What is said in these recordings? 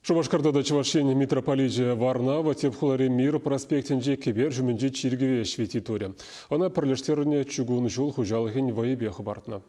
Шупашкарта та Чӑваш Ен митрополичӗ Варнава тӗп хулари Мир проспектӗнчи кӗпер ҫумӗнчи чиркӗве ҫвети турӗ. Ӑна пӗрлештернӗ чукун ҫул хуҫалӑхӗн вӑйӗпе хӑпартнӑ.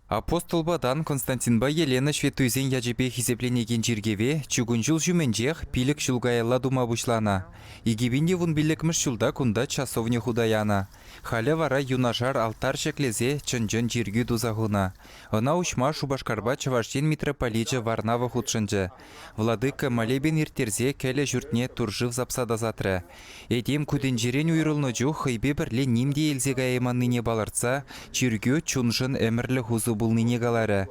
Апостолпа тан Константинпа Елена ҫветтуйсен ячӗпе хисепленекен чиркӗве чукун ҫул ҫумӗнчех 5 ҫул каялла тума пуҫланӑ. 2015-мӗш ҫулта кунта часовня хута янӑ. Халӗ вара юнашар алтарь ҫӗклесе чӑн-чӑн чиркӳ туса хунӑ. Ӑна уҫма Шупашкарпа Чӑваш Ен митрополичӗ Варнава хутшӑнчӗ. Владыка молебен ирттерсе кӗлӗ ҫуртне туршыв сапса тасатрӗ. Этем ку тӗнчерен уйрӑлнӑ чух хӑйпе пӗрле ним те илсе каяйманнине палӑртса чиркӳ чуншӑн ӗмӗрлӗх усӑ пулнине каларӗ.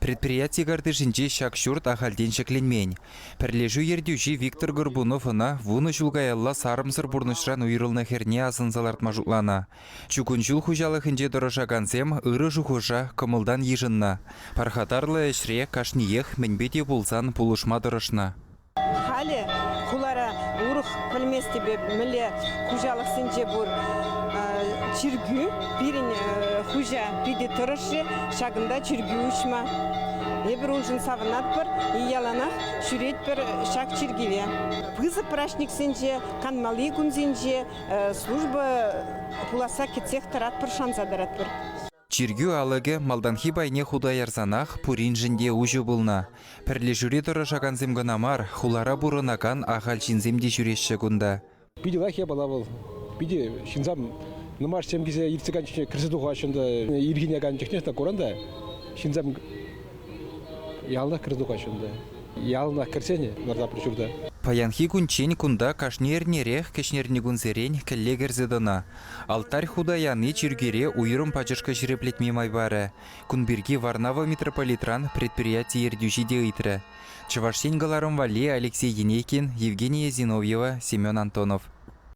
Предприяти картишӗнче ҫак ҫурт ахальтен ҫӗкленмен. Пӗрлешӳ ертӳҫи Виктор Горбунов ӑна 10 ҫул каялла сарӑмсӑр пурнӑҫран уйрӑлнӑ хӗрне асӑнса лартма шутланӑ. Чукун ҫул хуҫалӑхӗнче тӑрӑшакансем ырӑ шухӑша кӑмӑлтан йышӑннӑ. Пархатарлӑ ӗҫре кашниех мӗнпе те пулсан пулӑшма тӑрӑшнӑ. Халӗ хулара урӑх пӗлместӗп эп, мӗнле хуҫалӑхсенче пур чиркӳ. Пирӗн хуҫа питӗ тӑрӑшрӗ ҫакӑнта чиркӳ уҫма. Эпир уншӑн савӑнатпӑр, яланах ҫӳретпӗр ҫак чиркӗве. Пысӑк праҫниксенче, канмалли кунсенче служба пуласса кӗтсех тӑратпӑр, шанса тӑратпӑр. Чиркӳ алӑкӗ малтанхи пайне хута ярсанах пуриншӗн те уҫӑ пулнӑ. Пӗрлешӳре тӑрӑшакансем кӑна мар, хулара пурӑнакан ахаль ҫынсем те ҫӳреҫҫӗ кунта. Питӗ лайӑх япала вӑл. Питӗ ҫынсем нумайӑшсем килсе иртсе кайнӑ чухне кӗрсе тухаҫҫӗ унта. Ирхине кайнӑ чухне та куран та ҫынсем яланах кӗрсе тухаҫҫӗ унта. Яланах кӗрсен лартатпӑр ҫурта. Паянхи кунччен кунта кашни эрнерех кӗҫнерникунсерен кӗлле кӗрсе тӑнӑ. Алтарь хута яни чиркӳре уйрӑм пачӑшкӑ ҫирӗплетме май парӗ. Кун пирки Варнава митрополитран предприяти ертӳҫи те ыйтрӗ. Чӑваш Ен кӑларӑм валли Алексей Енейкин, Евгения Зиновьева, Семен Антонов.